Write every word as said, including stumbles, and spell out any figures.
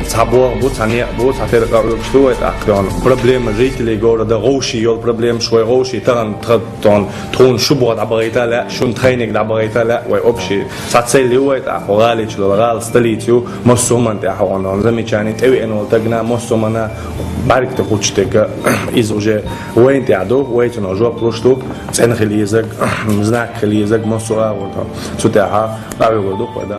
Цхьа боху бу, цхьа некъ бу, цхьа фиркъа Ӏуьргаш ду вай тӀаккха. Проблема жителей города, гӀовший йолу проблемаш вай, гӀовший тахана тха-, тхуна, тхуна шу боху дӀабахийта а лаьа, шуна тхайниг дӀабахийта а лаьа, вай общий цхьа цель ю вай тӀаккха, гӀаличу долу гӀала столица ю, массо а хӀуманна тӀехь хьо, замечание тӀевеана волу тагна, массо а хӀуманна бӀаьргта кхучу тегга, иза уже вайна тӀехь ду, вай цунах жоп луш ду, цӀена хила езаг, знак хила езаг, массо а агӀор. Цу тӀехь къахьоьгур ду вай, да.